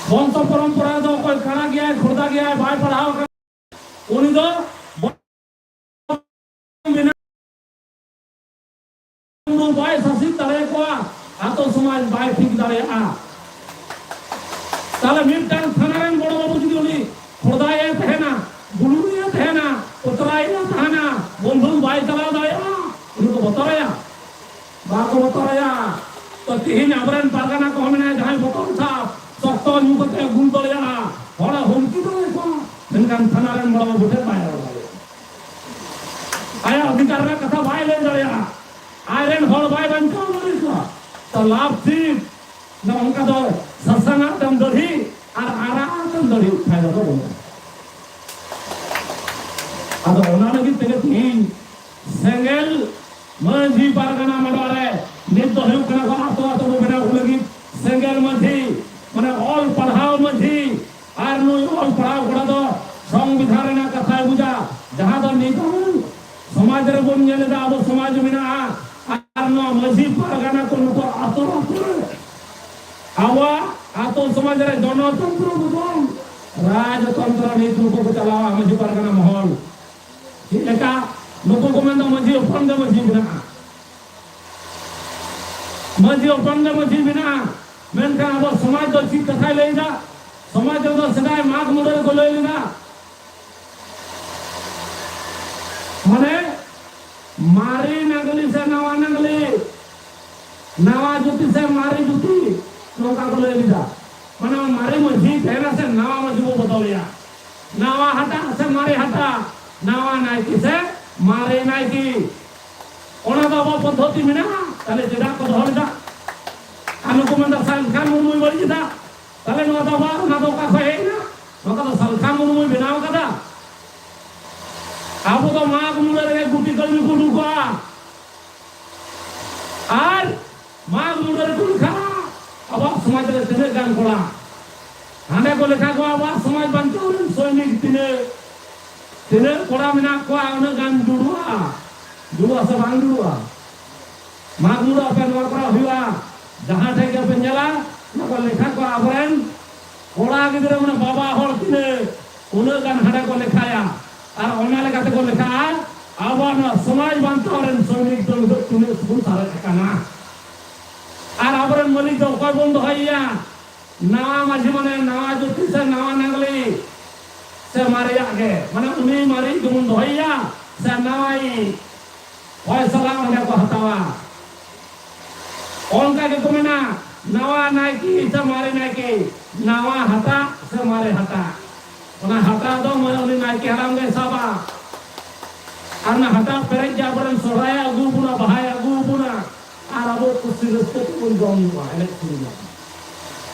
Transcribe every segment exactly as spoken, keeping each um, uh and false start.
ᱵᱚᱝᱥᱚ ᱯᱚᱨᱚᱢᱯᱚᱨᱟ ᱫᱚ ᱚᱠᱚᱭ ᱠᱟᱬᱟ ᱜᱮᱭᱟᱭ, ᱠᱷᱚᱲᱫᱟ ᱜᱮᱭᱟᱭ, ᱵᱟᱭ ᱯᱟᱲᱦᱟᱣ ᱟᱠᱟᱱᱟ, ᱩᱱᱤ ᱫᱚ ᱵᱟᱭ ᱥᱟᱥᱤᱛ ᱫᱟᱲᱮᱭᱟᱠᱚᱣᱟ, ᱟᱛᱳ ᱥᱚᱢᱟᱡᱽ ᱵᱟᱭ ᱴᱷᱤᱠ ᱫᱟᱲᱮᱭᱟᱜᱼᱟ᱾ ᱛᱟᱦᱞᱮ ᱢᱤᱫᱴᱟᱝ ᱛᱷᱟᱱᱟ ᱨᱮᱱ ᱵᱚᱲᱚ ᱵᱟᱹᱵᱩ ᱡᱩᱫᱤ ᱩᱱᱤ ᱠᱷᱚᱲᱫᱟᱭᱮ ᱛᱟᱦᱮᱱᱟ, ᱵᱩᱞᱩᱝᱮ ᱛᱟᱦᱮᱱᱟ, ᱯᱚᱛᱨᱟᱭᱮ ᱛᱟᱦᱮᱱᱟ, ᱵᱚᱱᱫᱷᱩᱠ ᱵᱟᱭ ᱪᱟᱞᱟᱣ ᱫᱟᱲᱮᱭᱟᱜᱼᱟ, ᱩᱱᱤ ᱠᱚ ᱵᱚᱛᱚᱨᱟᱭᱟ, ᱵᱟᱠᱚ ᱵᱚᱛᱚᱨᱟᱭᱟ᱾ ᱛᱚ ᱛᱤᱦᱤᱧ ᱟᱵᱚᱨᱮᱱ ᱯᱟᱨᱜᱟᱱᱟ ᱠᱚᱦᱚᱸ ᱢᱮᱱᱟᱭᱟ, ᱡᱟᱦᱟᱸᱭ ᱵᱚᱛᱚᱨ ᱥᱟᱵ ᱥᱚᱠᱛᱚ ᱧᱩ ᱠᱟᱛᱮ ᱜᱩᱞ ᱫᱟᱲᱮᱭᱟᱜᱼᱟ, ᱦᱚᱲᱮ ᱦᱩᱢᱠᱤ ᱫᱟᱲᱮᱭᱟᱠᱚᱣᱟ, ᱢᱮᱱᱠᱷᱟᱱ ᱛᱷᱟᱱᱟ ᱨᱮᱱ ᱵᱚᱲᱚ ᱵᱟᱹᱵᱩ ᱴᱷᱮᱱ ᱵᱟᱭ ᱨᱚᱲ ᱫᱟᱲᱮᱭᱟᱜᱼᱟ᱾ ᱟᱭᱟᱜ ᱚᱫᱷᱤᱠᱟᱨ ᱨᱮᱱᱟᱜ ᱠᱟᱛᱷᱟ ᱵᱟᱭ ᱞᱟᱹᱭ ᱫᱟᱲᱮᱭᱟᱜᱼᱟ᱾ ᱟᱡᱨᱮᱱ ᱦᱚᱲ ᱵᱟᱭ ᱵᱟᱧᱪᱟᱣ ᱫᱟᱲᱮᱭᱟᱠᱚᱣᱟ᱾ ᱛᱚ ᱞᱟᱵᱷ ᱪᱮᱫ? ᱱᱚᱜᱼᱚ ᱱᱚᱝᱠᱟ ᱫᱚ ᱥᱟᱥᱟᱝᱟᱜ ᱛᱮᱢ ᱫᱟᱹᱲᱦᱤ ᱟᱨ ᱟᱨᱟᱜ ᱛᱮᱢ ᱫᱟᱹᱲᱦᱤ ᱯᱷᱟᱭᱫᱟ ᱫᱚ ᱵᱟᱹᱱᱩᱜᱼᱟ᱾ ᱟᱫᱚ ᱚᱱᱟ ᱞᱟᱹᱜᱤᱫ ᱛᱮᱜᱮ ᱛᱤᱦᱤᱧ ᱥᱮᱸᱜᱮᱞ ᱢᱟᱹᱡᱷᱤ ᱯᱟᱨᱜᱟᱱᱟ ᱢᱟᱰᱣᱟ ᱨᱮ ᱱᱤᱛ ᱫᱚ ᱦᱩᱭᱩᱜ ᱠᱟᱱᱟ ᱠᱚ ᱟᱛᱳ ᱟᱛᱳ ᱠᱚ ᱵᱮᱱᱟᱣ ᱠᱚ ᱞᱟᱹᱜᱤᱫ ᱥᱮᱸᱜᱮᱞ ᱢᱟᱹᱡᱷᱤ, ᱢᱟᱱᱮ ᱚᱞ ᱯᱟᱲᱦᱟᱣ ᱢᱟᱹᱡᱷᱤ᱾ ᱟᱨ ᱱᱩᱭ ᱚᱞ ᱯᱟᱲᱦᱟᱣ ᱠᱚᱲᱟ ᱫᱚ ᱥᱚᱝᱵᱤᱫᱷᱟᱱ ᱨᱮᱱᱟᱜ ᱠᱟᱛᱷᱟᱭ ᱵᱩᱡᱟ, ᱡᱟᱦᱟᱸ ᱫᱚ ᱱᱤᱛ ᱟᱵᱚ ᱥᱚᱢᱟᱡᱽ ᱨᱮᱵᱚᱱ ᱧᱮᱞ ᱮᱫᱟ, ᱟᱵᱚ ᱥᱚᱢᱟᱡᱽ ᱢᱮᱱᱟᱜᱼᱟ᱾ ᱟᱨ ᱱᱚᱣᱟ ᱢᱟᱹᱡᱷᱤ ᱯᱟᱨᱜᱟᱱᱟ ᱠᱚ ᱱᱩᱠᱩ ᱟᱛᱳ ᱟᱛᱳ ᱨᱮ ᱟᱵᱚᱣᱟᱜ ᱟᱛᱳ ᱥᱚᱢᱟᱡᱽ ᱨᱮ ᱜᱚᱱᱚᱛᱚᱱᱛᱨᱚ ᱵᱚᱫᱚᱞ, ᱨᱟᱡᱽᱛᱚᱱᱛᱨᱚ ᱱᱤᱛ ᱱᱩᱠᱩ ᱠᱚ ᱪᱟᱞᱟᱣᱟ ᱢᱟᱹᱡᱷᱤ ᱯᱟᱨᱜᱟᱱᱟ ᱢᱚᱦᱚᱞ᱾ ᱪᱮᱫ ᱞᱮᱠᱟ ᱱᱩᱠᱩ ᱠᱚ ᱢᱮᱱᱫᱟ ᱢᱟᱹᱡᱷᱤ ᱦᱚᱯᱚᱱ ᱜᱮ ᱢᱟᱹᱡᱷᱤ ᱢᱮᱱᱟᱜᱼᱟ, ᱢᱟᱹᱡᱷᱤ ᱦᱚᱯᱚᱱ ᱜᱮ ᱢᱟᱹᱡᱷᱤ ᱢᱮᱱᱟᱜᱼᱟ, ᱢᱮᱱᱠᱷᱟᱱ ᱟᱵᱚ ᱥᱚᱢᱟᱡᱽ ᱫᱚ ᱪᱮᱫ ᱠᱟᱛᱷᱟᱭ ᱞᱟᱹᱭ ᱮᱫᱟ? ᱥᱚᱢᱟᱡᱽ ᱨᱮᱫᱚ ᱥᱮᱫᱟᱭ ᱢᱟᱜᱽ ᱢᱩᱬᱟᱹ ᱨᱮᱠᱚ ᱞᱟᱹᱭ ᱞᱮᱫᱟ, ᱢᱟᱱᱮ ᱢᱟᱨᱮ ᱱᱟᱜᱽᱞᱤ ᱥᱮ ᱱᱟᱣᱟ ᱱᱟᱜᱽᱞᱤ, ᱱᱟᱣᱟ ᱡᱩᱛᱤ ᱥᱮ ᱢᱟᱨᱮ ᱡᱩᱛᱤ, ᱱᱚᱝᱠᱟ ᱠᱚ ᱞᱟᱹᱭ ᱞᱮᱫᱟ᱾ ᱢᱟᱱᱮ ᱢᱟᱨᱮ ᱢᱟᱹᱡᱷᱤ ᱛᱟᱦᱮᱱᱟ ᱥᱮ ᱱᱟᱣᱟ ᱢᱟᱹᱡᱷᱤ ᱵᱚ ᱵᱚᱫᱚᱞᱮᱭᱟ, ᱱᱟᱣᱟ ᱦᱟᱴᱟᱜ ᱥᱮ ᱢᱟᱨᱮ ᱦᱟᱴᱟᱜ, ᱱᱟᱣᱟ ᱱᱟᱭᱠᱮ ᱥᱮ ᱢᱟᱨᱮ ᱱᱟᱭᱠᱮ, ᱚᱱᱟ ᱫᱚ ᱟᱵᱚᱣᱟᱜ ᱯᱚᱫᱽᱫᱷᱚᱛᱤ ᱢᱮᱱᱟᱜᱼᱟ᱾ ᱛᱟᱦᱞᱮ ᱪᱮᱫᱟᱜ ᱠᱚ ᱫᱚᱦᱚ ᱞᱮᱫᱟ? ᱟᱨ ᱱᱩᱠᱩ ᱢᱮᱱᱫᱟ ᱥᱟᱞᱠᱷᱟᱱ ᱢᱩᱨᱢᱩᱭ ᱵᱟᱹᱲᱤᱡ ᱮᱫᱟ᱾ ᱛᱟᱦᱞᱮ ᱱᱚᱣᱟ ᱫᱚ ᱟᱵᱚᱣᱟᱜ, ᱚᱱᱟ ᱫᱚ ᱚᱠᱟ ᱠᱷᱚᱱ ᱦᱮᱡ ᱮᱱᱟ? ᱱᱚᱣᱟ ᱫᱚ ᱥᱟᱞᱠᱷᱟᱱ ᱢᱩᱨᱢᱩᱭ ᱵᱮᱱᱟᱣ ᱠᱟᱫᱟ᱾ ᱟᱵᱚ ᱫᱚ ᱢᱟᱜᱽ ᱢᱩᱬᱟᱹ ᱨᱮᱜᱮ ᱜᱩᱴᱤ ᱠᱟᱹᱲᱢᱤ ᱠᱚ ᱩᱰᱩᱠᱚᱜᱼᱟ᱾ ᱟᱨ ᱢᱟᱜᱽ ᱢᱩᱬᱟᱹ ᱨᱮᱠᱚ ᱞᱮᱠᱷᱟᱜᱼᱟ ᱟᱵᱚᱣᱟᱜ ᱥᱚᱢᱟᱡᱽ ᱨᱮ ᱛᱤᱱᱟᱹᱜ ᱜᱟᱱ ᱠᱚᱲᱟ᱾ ᱦᱟᱸᱰᱮ ᱠᱚ ᱞᱮᱠᱷᱟ ᱠᱚᱣᱟ ᱟᱵᱚᱣᱟᱜ ᱥᱚᱢᱟᱡᱽ ᱵᱟᱧᱪᱟᱣ ᱨᱮᱱ ᱥᱚᱭᱱᱤᱠ ᱛᱤᱱᱟᱹᱜ, ᱛᱤᱱᱟᱹᱜ ᱠᱚᱲᱟ ᱢᱮᱱᱟᱜ ᱠᱚᱣᱟ, ᱩᱱᱟᱹᱜ ᱜᱟᱱ ᱡᱩᱲᱩᱜᱼᱟ᱾ ᱡᱩᱲᱩᱜᱼᱟ ᱥᱮ ᱵᱟᱝ ᱡᱩᱲᱩᱜᱼᱟ? ᱢᱟᱜᱽ ᱢᱩᱬᱩ ᱟᱯᱮ ᱱᱚᱣᱟ ᱠᱚᱨᱮ ᱦᱩᱭᱩᱜᱼᱟ, ᱡᱟᱦᱟᱸ ᱴᱷᱮᱡ ᱜᱮᱯᱮ ᱧᱮᱞᱟ, ᱱᱚᱣᱟ ᱠᱚ ᱞᱮᱠᱷᱟ ᱠᱚ ᱟᱵᱚᱨᱮᱱ ᱠᱚᱲᱟ ᱜᱤᱫᱽᱨᱟᱹ ᱢᱟᱱᱮ ᱵᱟᱵᱟ ᱦᱚᱲ ᱛᱤᱱᱟᱹᱜ, ᱩᱱᱟᱹᱜ ᱜᱟᱱ ᱦᱟᱸᱰᱮ ᱠᱚ ᱞᱮᱠᱷᱟᱭᱟ᱾ ᱟᱨ ᱚᱱᱟ ᱞᱮᱠᱟᱛᱮ ᱠᱚ ᱞᱮᱠᱷᱟᱜᱼᱟ, ᱟᱵᱚᱣᱟᱜ ᱱᱚᱣᱟ ᱥᱚᱢᱟᱡᱽ ᱵᱟᱧᱪᱟᱣ ᱨᱮᱱ ᱥᱚᱭᱱᱤᱠ ᱫᱚ ᱱᱤᱛᱚᱜ ᱛᱤᱱᱟᱹᱜ ᱥᱩᱫᱩ ᱥᱟᱨᱮᱡ ᱟᱠᱟᱱᱟ᱾ ᱟᱨ ᱟᱵᱚᱨᱮᱱ ᱢᱟᱹᱞᱤᱠ ᱫᱚ ᱚᱠᱚᱭ ᱵᱚᱱ ᱫᱚᱦᱚᱭᱮᱭᱟ? ᱱᱟᱣᱟ ᱢᱟᱹᱡᱷᱤ ᱢᱟᱱᱮ ᱱᱟᱣᱟ ᱡᱩᱛᱤ ᱥᱮ ᱱᱟᱣᱟ ᱱᱟᱜᱽᱞᱤ ᱥᱮ ᱢᱟᱨᱮᱭᱟᱜ ᱜᱮ, ᱢᱟᱱᱮ ᱩᱱᱤ ᱢᱟᱨᱮ ᱜᱮᱵᱚᱱ ᱫᱚᱦᱚᱭᱮᱭᱟ ᱥᱮ ᱱᱟᱣᱟᱭ ᱯᱷᱚᱭᱥᱟᱞᱟ ᱚᱸᱰᱮ ᱠᱚ ᱦᱟᱛᱟᱣᱟ? ᱚᱱᱠᱟ ᱜᱮᱠᱚ ᱢᱮᱱᱟ, ᱱᱟᱣᱟ ᱱᱟᱭᱠᱮ ᱥᱮ ᱢᱟᱨᱮ ᱱᱟᱭᱠᱮ, ᱱᱟᱣᱟ ᱦᱟᱴᱟᱜ ᱥᱮ ᱢᱟᱨᱮ ᱦᱟᱴᱟᱜ? ᱚᱱᱟ ᱦᱟᱴᱟᱜ ᱫᱚ ᱢᱟᱱᱮ ᱩᱱᱤ ᱱᱟᱭᱠᱮ ᱦᱟᱲᱟᱢ ᱜᱮᱭ ᱥᱟᱵᱟ᱾ ᱟᱨ ᱚᱱᱟ ᱦᱟᱴᱟᱜ ᱯᱮᱨᱮᱡ ᱜᱮ ᱟᱵᱚᱨᱮᱱ ᱥᱚᱦᱨᱟᱭ ᱟᱹᱜᱩ ᱵᱚᱱᱟ, ᱵᱟᱦᱟᱭ ᱟᱹᱜᱩ ᱵᱚᱱᱟ, ᱟᱨ ᱟᱵᱚ ᱠᱩᱥᱤ ᱨᱟᱹᱥᱠᱟᱹ ᱛᱮᱵᱚᱱ ᱡᱚᱢ ᱧᱩᱜᱼᱟ, ᱮᱱᱮᱡ ᱥᱮᱨᱮᱧᱟ᱾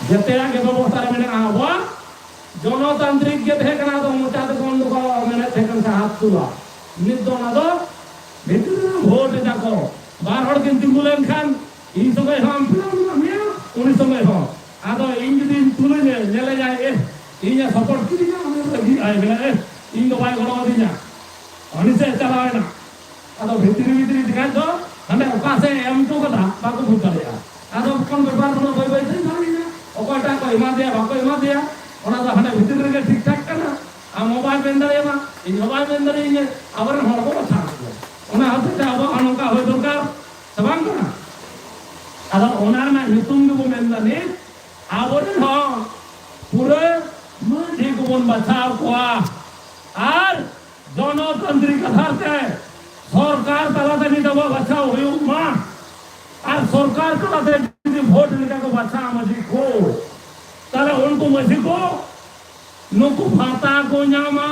ᱡᱮᱛᱮᱭᱟᱜ ᱜᱮ ᱵᱮᱵᱚᱥᱛᱷᱟ ᱨᱮ ᱢᱮᱱᱟᱜᱼᱟ ᱟᱵᱚᱣᱟᱜ᱾ ᱡᱚᱱᱚᱛᱟᱱᱛᱨᱤᱠ ᱜᱮ ᱛᱟᱦᱮᱸ ᱠᱟᱱᱟ, ᱟᱫᱚ ᱢᱚᱪᱟ ᱛᱮᱠᱚ ᱩᱱ ᱫᱚᱠᱚ ᱢᱮᱱᱮᱫ ᱛᱟᱦᱮᱸ ᱠᱟᱱᱟ ᱦᱟᱛ ᱛᱩᱞᱟ᱾ ᱱᱤᱛ ᱫᱚ ᱚᱱᱟ ᱫᱚ ᱵᱷᱤᱛᱨᱤ ᱨᱮ ᱵᱷᱳᱴ ᱮᱫᱟ ᱠᱚ᱾ ᱵᱟᱨ ᱦᱚᱲ ᱠᱤᱱ ᱛᱤᱸᱜᱩ ᱞᱮᱱᱠᱷᱟᱱ ᱤᱧ ᱥᱚᱸᱜᱮ ᱦᱚᱸ ᱟᱢ ᱯᱮᱲᱟ ᱢᱮᱱᱟᱜ ᱢᱮᱭᱟ, ᱩᱱᱤ ᱥᱚᱸᱜᱮ ᱦᱚᱸ᱾ ᱟᱫᱚ ᱤᱧ ᱡᱩᱫᱤᱧ ᱛᱩᱞᱟᱹᱧᱟ, ᱧᱮᱞᱮᱧᱟᱭ, ᱮ, ᱤᱧᱮ ᱥᱟᱯᱳᱨᱴ ᱠᱤᱫᱤᱧᱟ, ᱩᱱᱤ ᱨᱟᱹᱜᱤᱜᱼᱟᱭ, ᱢᱮᱱᱟ, ᱮ, ᱤᱧ ᱫᱚ ᱵᱟᱭ ᱜᱚᱲᱚ ᱟᱹᱫᱤᱧᱟ, ᱩᱱᱤ ᱥᱮᱫ ᱪᱟᱞᱟᱣ ᱮᱱᱟ᱾ ᱟᱫᱚ ᱵᱷᱤᱛᱨᱤ ᱵᱷᱤᱛᱨᱤ ᱛᱮᱠᱷᱟᱡ ᱫᱚ ᱦᱟᱸᱰᱮ ᱚᱠᱟ ᱥᱮᱫ ᱮ ᱮᱢ ᱦᱚᱴᱚ ᱠᱟᱫᱟ, ᱵᱟᱠᱚ ᱵᱩᱡᱽ ᱫᱟᱲᱮᱭᱟᱜᱼᱟ᱾ ᱟᱫᱚ ᱠᱚᱱ ᱵᱮᱯᱟᱨ ᱠᱟᱱᱟ, ᱵᱟᱹᱭ ᱵᱟᱹᱭ ᱛᱮ ᱧᱟᱢ ᱮᱱᱟ᱾ ᱚᱠᱚᱭᱴᱟᱜ ᱠᱚ ᱮᱢᱟ ᱫᱮᱭᱟ, ᱵᱟᱠᱚ ᱮᱢᱟ ᱫᱮᱭᱟ, ᱚᱱᱟ ᱫᱚ ᱦᱟᱸᱰᱮ ᱵᱷᱤᱛᱨᱤ ᱨᱮᱜᱮ ᱴᱷᱤᱠ ᱴᱷᱟᱠ ᱠᱟᱱᱟ᱾ ᱟᱢ ᱦᱚᱸ ᱵᱟᱭ ᱢᱮᱱ ᱫᱟᱲᱮᱭᱟᱢᱟ, ᱤᱧ ᱦᱚᱸ ᱵᱟᱭ ᱢᱮᱱ ᱫᱟᱲᱮᱭᱟᱹᱧᱟ᱾ ᱟᱵᱚᱨᱮᱱ ᱦᱚᱲ ᱠᱚ ᱵᱟᱪᱷᱟᱣ ᱠᱚᱣᱟ᱾ ᱚᱱᱟ ᱦᱚᱛᱮᱡ ᱛᱮ ᱟᱵᱚᱣᱟᱜ ᱦᱚᱸ ᱱᱚᱝᱠᱟ ᱦᱩᱭ ᱫᱚᱨᱠᱟᱨ ᱥᱮ ᱵᱟᱝ ᱠᱟᱱᱟ? ᱟᱫᱚ ᱚᱱᱟ ᱨᱮᱱᱟᱜ ᱧᱩᱛᱩᱢ ᱜᱮᱵᱚ ᱢᱮᱱᱫᱟ ᱱᱤᱛ ᱟᱵᱚᱨᱮᱱ ᱦᱚᱸ ᱯᱩᱨᱟᱹ ᱢᱟᱹᱡᱷᱤ ᱠᱚᱵᱚᱱ ᱵᱟᱪᱷᱟᱣ ᱠᱚᱣᱟ᱾ ᱟᱨ ᱜᱚᱱᱚᱛᱟᱱᱛᱨᱤᱠ ᱟᱫᱷᱟᱨ ᱛᱮ ᱥᱚᱨᱠᱟᱨ ᱛᱟᱞᱟᱛᱮ ᱱᱤᱛ ᱟᱵᱚᱣᱟᱜ ᱵᱟᱪᱷᱟᱣ ᱦᱩᱭᱩᱜ ᱢᱟ᱾ ᱟᱨ ᱥᱚᱨᱠᱟᱨ ᱛᱟᱞᱟᱛᱮ ᱡᱩᱫᱤ ᱵᱷᱳᱴ ᱞᱮᱠᱟ ᱠᱚ ᱵᱟᱪᱷᱟᱣᱟ ᱢᱟᱹᱡᱷᱤ ᱠᱚ, ᱛᱟᱦᱞᱮ ᱩᱱᱠᱩ ᱢᱟᱹᱡᱷᱤ ᱠᱚ ᱱᱩᱠᱩ ᱵᱷᱟᱛᱟ ᱠᱚ ᱧᱟᱢᱟ,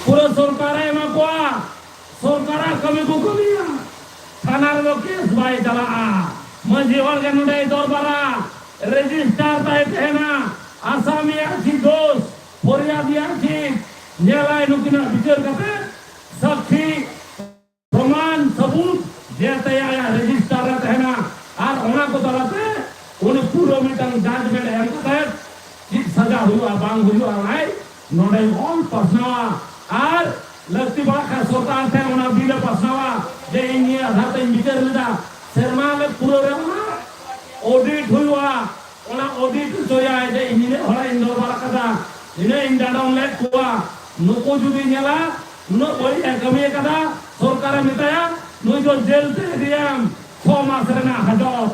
ᱯᱩᱨᱟᱹ ᱥᱚᱨᱠᱟᱨᱮ ᱮᱢᱟ ᱠᱚᱣᱟ, ᱥᱚᱨᱠᱟᱨᱟᱜ ᱠᱟᱹᱢᱤ ᱠᱚ ᱠᱟᱹᱢᱤᱭᱟ, ᱛᱷᱟᱱᱟ ᱨᱮᱫᱚ ᱠᱮᱥ ᱵᱟᱭ ᱪᱟᱞᱟᱜᱼᱟ᱾ ᱢᱟᱹᱡᱷᱤ ᱦᱚᱲ ᱜᱮ ᱱᱚᱰᱮᱭ ᱫᱚᱨᱵᱟᱨᱟ, ᱨᱮᱡᱤᱥᱴᱟᱨ ᱛᱟᱭ ᱛᱟᱦᱮᱱᱟ, ᱟᱥᱟᱢᱤᱭᱟᱜ ᱪᱮᱫ ᱫᱳᱥ, ᱯᱷᱚᱨᱤᱭᱟᱫᱤᱭᱟᱜ ᱪᱮᱫ, ᱧᱮᱞᱟᱭ ᱱᱩᱠᱤᱱᱟᱜ ᱵᱤᱪᱟᱹᱨ ᱠᱟᱛᱮ ᱥᱟᱹᱠᱷᱤ ᱯᱨᱚᱢᱟᱱ ᱥᱟᱹᱵᱩᱛ ᱡᱮ ᱛᱮᱭᱟᱜ ᱨᱮᱡᱤᱥᱴᱟᱨ ᱨᱮ ᱛᱟᱦᱮᱱᱟ᱾ ᱟᱨ ᱚᱱᱟ ᱠᱚ ᱛᱟᱞᱟᱛᱮ ᱩᱱᱤ ᱯᱩᱨᱟᱹ ᱢᱤᱫᱴᱟᱝ ᱡᱟᱡᱽᱢᱮᱱᱴ ᱮᱢ ᱠᱟᱛᱮ ᱪᱮᱫ ᱥᱟᱡᱟ ᱦᱩᱭᱩᱜᱼᱟ, ᱵᱟᱝ ᱦᱩᱭᱩᱜᱼᱟ, ᱚᱱᱟᱭ ᱱᱚᱰᱮ ᱚᱞ ᱯᱟᱥᱱᱟᱣᱟ᱾ ᱟᱨ ᱞᱟᱹᱠᱛᱤ ᱯᱟᱲᱟᱜ ᱠᱷᱟᱱ ᱥᱚᱨᱠᱟᱨ ᱴᱷᱮᱱ ᱚᱱᱟ ᱵᱤᱞ ᱮ ᱯᱟᱥᱱᱟᱣᱟ ᱡᱮ ᱤᱧ ᱱᱤᱭᱟᱹ ᱟᱫᱷᱟᱨ ᱛᱮᱧ ᱵᱤᱪᱟᱹᱨ ᱞᱮᱫᱟ᱾ ᱥᱮᱨᱢᱟ ᱨᱮ ᱯᱩᱨᱟᱹ ᱨᱮ ᱚᱱᱟ ᱚᱰᱤᱴ ᱦᱩᱭᱩᱜᱼᱟ᱾ ᱚᱱᱟ ᱚᱰᱤᱴ ᱦᱚᱪᱚᱭᱟᱭ ᱡᱮ ᱤᱧ ᱱᱤᱱᱟᱹᱜ ᱦᱚᱲᱟᱜ ᱤᱧ ᱫᱚᱨᱵᱟᱨ ᱟᱠᱟᱫᱟ, ᱱᱤᱱᱟᱹᱜ ᱤᱧ ᱰᱟᱸᱰᱚᱢ ᱞᱮᱫ ᱠᱚᱣᱟ, ᱱᱩᱠᱩ ᱡᱩᱫᱤ ᱧᱮᱞᱟ ᱱᱩᱱᱟᱹᱜ ᱵᱟᱹᱲᱤᱡ ᱮ ᱠᱟᱹᱢᱤ ᱟᱠᱟᱫᱟ, ᱥᱚᱨᱠᱟᱨᱮ ᱢᱮᱛᱟᱭᱟ ᱱᱩᱭ ᱫᱚ ᱡᱮᱞ ᱛᱮ ᱤᱫᱤᱭᱟᱢ ᱪᱷᱚ ᱢᱟᱥ ᱨᱮᱱᱟᱜ ᱦᱟᱡᱚᱛ᱾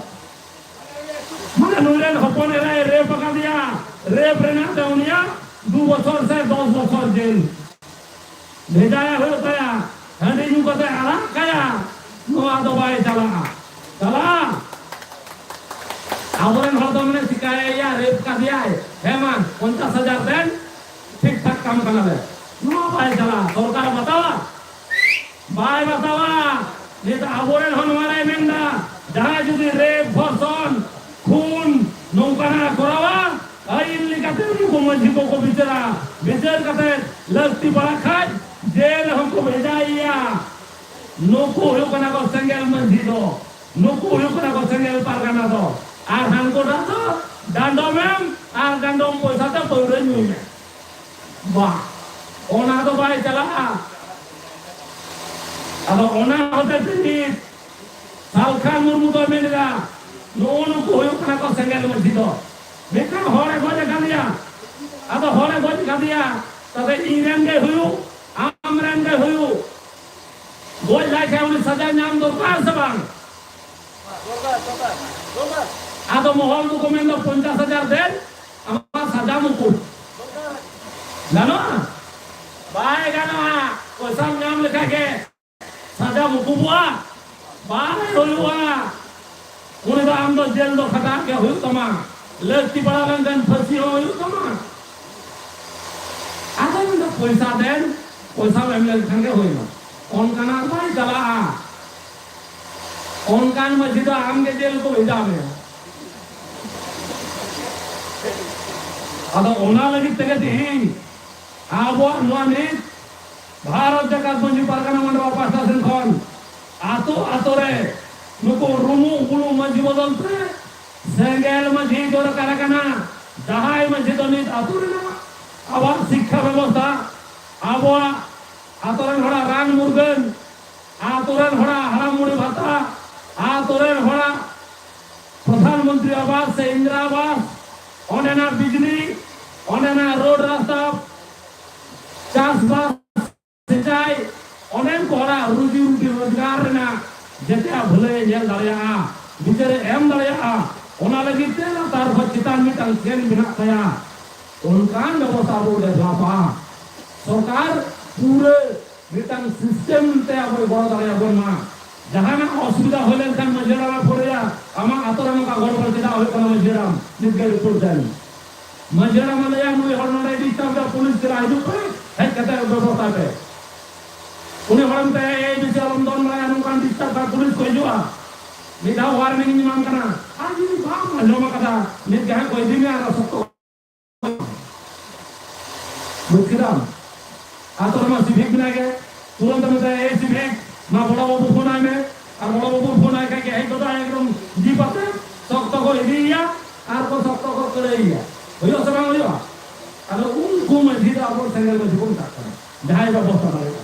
ᱢᱟᱱᱮ ᱱᱩᱭ ᱨᱮᱱ ᱦᱚᱯᱚᱱ ᱮᱨᱟᱭ ᱨᱮᱯ ᱟᱠᱟᱫᱮᱭᱟ, ᱨᱮᱯ ᱨᱮᱱᱟᱜ ᱛᱮ ᱩᱱᱤᱭᱟᱜ ᱫᱩ ᱵᱚᱪᱷᱚᱨ ᱥᱮ ᱫᱚᱥ ᱵᱚᱪᱷᱚᱨ ᱡᱮᱞ᱾ ᱵᱷᱮᱡᱟᱭᱮ ᱦᱩᱭᱩᱜ ᱛᱟᱭᱟ, ᱦᱟᱺᱰᱤ ᱧᱩ ᱠᱟᱛᱮ ᱟᱲᱟᱜ ᱠᱟᱭᱟ, ᱱᱚᱣᱟ ᱫᱚ ᱵᱟᱭ ᱪᱟᱞᱟᱜᱼᱟ᱾ ᱪᱟᱞᱟᱜᱼᱟ? ᱟᱵᱚᱨᱮᱱ ᱦᱚᱲ ᱫᱚ ᱢᱟᱱᱮ ᱪᱤᱠᱟᱭᱮᱭᱟ, ᱨᱮᱯ ᱠᱟᱫᱮᱭᱟᱭ, ᱦᱮᱸ ᱢᱟ ᱯᱚᱧᱪᱟᱥ ᱦᱟᱡᱟᱨ ᱫᱮᱱ, ᱴᱷᱤᱠ ᱴᱷᱟᱠ ᱠᱟᱢ ᱠᱟᱱᱟᱞᱮ᱾ ᱱᱚᱣᱟ ᱵᱟᱭ ᱪᱟᱞᱟᱜᱼᱟ, ᱥᱚᱨᱠᱟᱨ ᱵᱟᱛᱟᱣᱟ? ᱵᱟᱭ ᱵᱟᱛᱟᱣᱟ᱾ ᱱᱤᱛ ᱟᱵᱚᱨᱮᱱ ᱦᱚᱸ ᱱᱚᱣᱟ ᱞᱟᱹᱭ ᱢᱮᱱᱫᱟ, ᱡᱟᱦᱟᱸᱭ ᱡᱩᱫᱤ ᱨᱮᱯ, ᱫᱷᱚᱨᱥᱚᱱ, ᱠᱷᱩᱱ ᱱᱚᱝᱠᱟᱱᱟᱜ ᱠᱚᱨᱟᱣᱟ, ᱟᱹᱭᱤᱱ ᱞᱮᱠᱟᱛᱮ ᱩᱱᱠᱩ ᱢᱟᱹᱡᱷᱤ ᱠᱚᱠᱚ ᱵᱤᱪᱟᱹᱨᱟ᱾ ᱵᱤᱪᱟᱹᱨ ᱠᱟᱛᱮ ᱞᱟᱹᱠᱛᱤ ᱯᱟᱲᱟᱜ ᱠᱷᱟᱡ ᱡᱮᱞ ᱦᱚᱸᱠᱚ ᱵᱷᱮᱡᱟᱭᱮᱭᱟ᱾ ᱱᱩᱠᱩ ᱦᱩᱭᱩᱜ ᱠᱟᱱᱟ ᱠᱚ ᱥᱮᱸᱜᱮᱞ ᱢᱟᱹᱡᱷᱤ ᱫᱚ, ᱱᱩᱠᱩ ᱦᱩᱭᱩᱜ ᱠᱟᱱᱟ ᱠᱚ ᱥᱮᱸᱜᱮᱞ ᱯᱟᱨᱜᱟᱱᱟ ᱫᱚ᱾ ᱟᱨ ᱦᱟᱱᱠᱩᱴᱟᱜ ᱫᱚ ᱰᱟᱸᱰᱚᱢᱮᱢ ᱟᱨ ᱰᱟᱸᱰᱚᱢ ᱯᱚᱭᱥᱟ ᱛᱮ ᱯᱟᱹᱣᱨᱟᱹ ᱧᱩᱭ ᱢᱮ᱾ ᱵᱟ, ᱚᱱᱟ ᱫᱚ ᱵᱟᱭ ᱪᱟᱞᱟᱜᱼᱟ᱾ ᱟᱫᱚ ᱚᱱᱟ ᱦᱚᱛᱮ ᱛᱮ ᱱᱤᱛ ᱥᱟᱞᱠᱷᱟᱱ ᱢᱩᱨᱢᱩ ᱫᱚᱭ ᱢᱮᱱ ᱮᱫᱟ, ᱱᱩᱜᱼᱩ ᱱᱩᱠᱩ ᱦᱩᱭᱩᱜ ᱠᱟᱱᱟ ᱠᱚ ᱥᱮᱸᱜᱮᱞ ᱢᱟᱹᱡᱷᱤ ᱫᱚ᱾ ᱢᱤᱫᱴᱟᱝ ᱦᱚᱲᱮ ᱜᱚᱡ ᱟᱠᱟᱫᱮᱭᱟ, ᱟᱫᱚ ᱦᱚᱲᱮ ᱜᱚᱡ ᱟᱠᱟᱫᱮᱭᱟ, ᱛᱟᱦᱞᱮ ᱤᱧ ᱨᱮᱱ ᱜᱮ ᱦᱩᱭᱩᱜ, ᱟᱢ ᱨᱮᱱ ᱜᱮ ᱦᱩᱭᱩᱜ, ᱜᱚᱡ ᱞᱮᱠᱷᱟᱱ ᱩᱱᱤ ᱥᱟᱡᱟ ᱧᱟᱢ ᱫᱚᱨᱠᱟᱨ ᱥᱮ ᱵᱟᱝ? ᱟᱫᱚ ᱢᱚᱦᱚᱞ ᱫᱚᱠᱚ ᱢᱮᱱᱫᱟ ᱯᱚᱧᱪᱟᱥ ᱦᱟᱡᱟᱨ ᱫᱮᱱ, ᱟᱢᱟᱜ ᱥᱟᱡᱟ ᱢᱩᱠᱩ᱾ ᱜᱟᱱᱚᱜᱼᱟ? ᱵᱟᱭ ᱜᱟᱱᱚᱜᱼᱟ᱾ ᱯᱚᱭᱥᱟᱢ ᱧᱟᱢ ᱞᱮᱠᱷᱟᱡ ᱜᱮ ᱥᱟᱡᱟ ᱢᱩᱠᱩᱵᱚᱜᱼᱟ? ᱵᱟᱭ ᱦᱩᱭᱩᱜᱼᱟ᱾ ᱩᱱᱤ ᱫᱚ ᱟᱢ ᱫᱚ ᱡᱮᱞ ᱫᱚ ᱠᱷᱟᱴᱟᱜ ᱜᱮ ᱦᱩᱭᱩᱜ ᱛᱟᱢᱟ, ᱞᱟᱹᱠᱛᱤ ᱯᱟᱲᱟᱣ ᱞᱮᱱᱠᱷᱟᱱ ᱯᱷᱟᱹᱥᱤ ᱦᱚᱸ ᱦᱩᱭᱩᱜ ᱛᱟᱢᱟ᱾ ᱟᱫᱚ ᱩᱱᱤ ᱫᱚ ᱯᱚᱭᱥᱟ ᱫᱮᱱ, ᱯᱚᱭᱥᱟᱢ ᱮᱢ ᱞᱮᱱᱠᱷᱟᱱ ᱜᱮ ᱦᱩᱭᱱᱟ᱾ ᱚᱱᱠᱟᱱᱟᱜ ᱵᱟᱭ ᱪᱟᱞᱟᱜᱼᱟ᱾ ᱚᱱᱠᱟᱱ ᱢᱟᱹᱡᱷᱤ ᱫᱚ ᱟᱢ ᱜᱮ ᱡᱮᱞ ᱠᱚ ᱵᱷᱮᱡᱟ ᱢᱮᱭᱟ᱾ ᱟᱫᱚ ᱚᱱᱟ ᱞᱟᱹᱜᱤᱫ ᱛᱮᱜᱮ ᱛᱮᱦᱮᱧ ᱟᱵᱚᱣᱟᱜ ᱱᱚᱣᱟ ᱱᱤᱛ ᱵᱷᱟᱨᱚᱛ ᱡᱟᱠᱟᱛ ᱢᱟᱹᱡᱷᱤ ᱯᱟᱨᱜᱟᱱᱟ ᱢᱟᱰᱣᱟ ᱯᱟᱦᱴᱟ ᱥᱮᱱ ᱠᱷᱚᱱ ᱟᱛᱳ ᱟᱛᱳ ᱨᱮ ᱱᱩᱠᱩ ᱨᱩᱢᱩᱜ ᱵᱩᱞᱩᱜ ᱢᱟᱹᱡᱷᱤ ᱵᱚᱫᱚᱞ ᱛᱮ ᱥᱮᱸᱜᱮᱞ ᱢᱟᱹᱡᱷᱤ ᱫᱚᱨᱠᱟᱨ ᱠᱟᱱᱟ᱾ ᱡᱟᱦᱟᱸᱭ ᱢᱟᱹᱡᱷᱤ ᱫᱚ ᱱᱤᱛ ᱟᱛᱳ ᱨᱮᱱᱟᱜ ᱟᱵᱚᱣᱟᱜ ᱥᱤᱠᱠᱷᱟ ᱵᱮᱵᱚᱥᱛᱷᱟ, ᱟᱵᱚᱣᱟᱜ ᱟᱛᱳ ᱨᱮᱱ ᱦᱚᱲᱟᱜ ᱨᱟᱱ ᱢᱩᱨᱜᱟᱹᱱ, ᱟᱛᱳ ᱨᱮᱱ ᱦᱚᱲᱟᱜ ᱦᱟᱲᱟᱢ ᱵᱩᱲᱦᱤ ᱵᱷᱟᱛᱟ, ᱟᱛᱳ ᱨᱮᱱ ᱦᱚᱲᱟᱜ ᱯᱨᱚᱫᱷᱟᱱ ᱢᱚᱱᱛᱨᱤ ᱟᱵᱟᱥ ᱥᱮ ᱤᱱᱫᱨᱟ ᱟᱵᱟᱥ, ᱚᱸᱰᱮᱱᱟᱜ ᱵᱤᱡᱽᱞᱤ, ᱚᱸᱰᱮᱱᱟᱜ ᱨᱳᱰ ᱨᱟᱥᱛᱟ, ᱪᱟᱥᱵᱟᱥ, ᱥᱤᱸᱪᱟᱭ, ᱚᱸᱰᱮᱱ ᱠᱚ ᱦᱚᱲᱟᱜ ᱨᱩᱡᱤ ᱨᱩᱴᱤ ᱨᱳᱡᱽᱜᱟᱨ ᱨᱮᱱᱟᱜ ᱡᱮᱛᱮᱭᱟᱜ ᱵᱷᱟᱹᱞᱟᱹᱭ ᱧᱮᱞ ᱫᱟᱲᱮᱭᱟᱜᱼᱟ, ᱵᱤᱪᱟᱹᱨᱮ ᱮᱢ ᱫᱟᱲᱮᱭᱟᱜᱼᱟ᱾ ᱚᱱᱟ ᱞᱟᱹᱜᱤᱫ ᱛᱮ ᱞᱟᱛᱟᱨ ᱠᱷᱚᱱ ᱪᱮᱛᱟᱱ ᱢᱤᱫᱴᱟᱝ ᱪᱮᱱ ᱢᱮᱱᱟᱜ ᱛᱟᱭᱟ᱾ ᱚᱱᱠᱟᱱ ᱵᱮᱵᱚᱥᱛᱷᱟ ᱟᱵᱚ ᱰᱮᱵᱷᱞᱚᱯᱟ᱾ ᱥᱚᱨᱠᱟᱨ ᱯᱩᱨᱟᱹ ᱢᱤᱫᱴᱟᱝ ᱥᱤᱥᱴᱮᱢ ᱛᱮ ᱟᱵᱚᱭ ᱜᱚᱲᱚ ᱫᱟᱲᱮᱭᱟᱵᱚᱱ ᱢᱟ᱾ ᱡᱟᱦᱟᱱᱟᱜ ᱚᱥᱩᱵᱤᱫᱷᱟ ᱦᱩᱭ ᱞᱮᱱᱠᱷᱟᱱ ᱢᱟᱹᱡᱷᱤ ᱦᱟᱲᱟᱢᱮ ᱯᱷᱳᱱ ᱟᱭᱟ, "ᱟᱢᱟᱜ ᱟᱛᱳ ᱨᱮ ᱱᱚᱝᱠᱟ ᱜᱚᱲᱵᱚᱲ ᱪᱮᱫᱟᱜ ᱦᱩᱭᱩᱜ ᱠᱟᱱᱟ ᱢᱟᱹᱡᱷᱤ ᱦᱟᱲᱟᱢ?" ᱱᱤᱛ ᱜᱮ ᱨᱤᱯᱳᱨᱴ ᱫᱮᱱ᱾ ᱢᱟᱹᱡᱷᱤ ᱦᱟᱲᱟᱢᱮ ᱞᱟᱹᱭᱟ, "ᱱᱩᱭ ᱦᱚᱲ ᱱᱚᱰᱮ ᱰᱤᱥᱴᱟᱨᱵ ᱫᱟ, ᱯᱩᱞᱤᱥ ᱪᱟᱞᱟᱜ ᱦᱤᱡᱩᱜ ᱯᱮ, ᱦᱮᱡ ᱠᱟᱛᱮ ᱵᱮᱵᱚᱥᱛᱷᱟ ᱯᱮ᱾" ᱩᱱᱤ ᱦᱚᱲᱮᱢ ᱢᱮᱛᱟᱭᱟ, "ᱮᱭ, ᱵᱮᱥᱤ ᱟᱞᱚᱢ ᱫᱚᱱ ᱵᱟᱲᱟᱭᱟ, ᱱᱚᱝᱠᱟᱱ ᱰᱤᱥᱴᱟᱨᱵ ᱠᱷᱟᱱ ᱯᱩᱞᱤᱥ ᱠᱚ ᱦᱤᱡᱩᱜᱼᱟ, ᱢᱤᱫ ᱫᱷᱟᱣ ᱳᱣᱟᱨᱱᱤᱝ ᱤᱧ ᱮᱢᱟᱢ ᱠᱟᱱᱟ, ᱟᱨ ᱡᱩᱫᱤ ᱵᱟᱢ ᱟᱸᱡᱚᱢ ᱟᱠᱟᱫᱟ, ᱱᱤᱛ ᱜᱮ ᱦᱟᱸᱜ ᱠᱚ ᱤᱫᱤ ᱢᱮᱭᱟ ᱟᱨ ᱥᱚᱠᱛᱚ ᱵᱩᱡᱽ ᱠᱮᱫᱟᱢ?" ᱟᱛᱳ ᱨᱮᱢᱟ ᱥᱤᱵᱷᱤᱠ ᱢᱮᱱᱟᱭ ᱜᱮ, ᱛᱩᱨᱟᱹᱱᱛ ᱮ ᱢᱮᱛᱟᱭᱟ, "ᱮᱭ ᱥᱤᱵᱷᱤᱠ, ᱢᱟ ᱵᱚᱲᱚ ᱵᱟᱹᱵᱩ ᱯᱷᱳᱱ ᱟᱭ ᱢᱮ", ᱟᱨ ᱵᱚᱲᱚ ᱵᱟᱹᱵᱩ ᱯᱷᱳᱱ ᱟᱭ ᱠᱷᱟᱡ ᱜᱮ ᱦᱮᱡ ᱜᱚᱫᱚᱜᱼᱟᱭ ᱮᱠᱫᱚᱢ ᱡᱤᱯ ᱟᱛᱮ, ᱥᱚᱠᱛᱚ ᱠᱚ ᱤᱫᱤᱭᱮᱭᱟ ᱟᱨ ᱠᱚ ᱥᱚᱠᱛᱚ ᱠᱚ ᱠᱟᱹᱲᱟᱹᱭᱮᱭᱟ᱾ ᱦᱩᱭᱩᱜᱼᱟ ᱥᱮ ᱵᱟᱝ ᱦᱩᱭᱩᱜᱼᱟ? ᱟᱫᱚ ᱩᱱᱠᱩ ᱢᱟᱹᱡᱷᱤ ᱫᱚ ᱟᱵᱚ ᱥᱮᱸᱜᱮᱞ ᱢᱟᱹᱡᱷᱤ ᱵᱚᱱ ᱢᱮᱛᱟᱜ ᱠᱟᱱᱟ, ᱡᱟᱦᱟᱸᱭ ᱵᱮᱵᱚᱥᱛᱷᱟ ᱫᱟᱲᱮᱭᱟᱜᱼᱟ᱾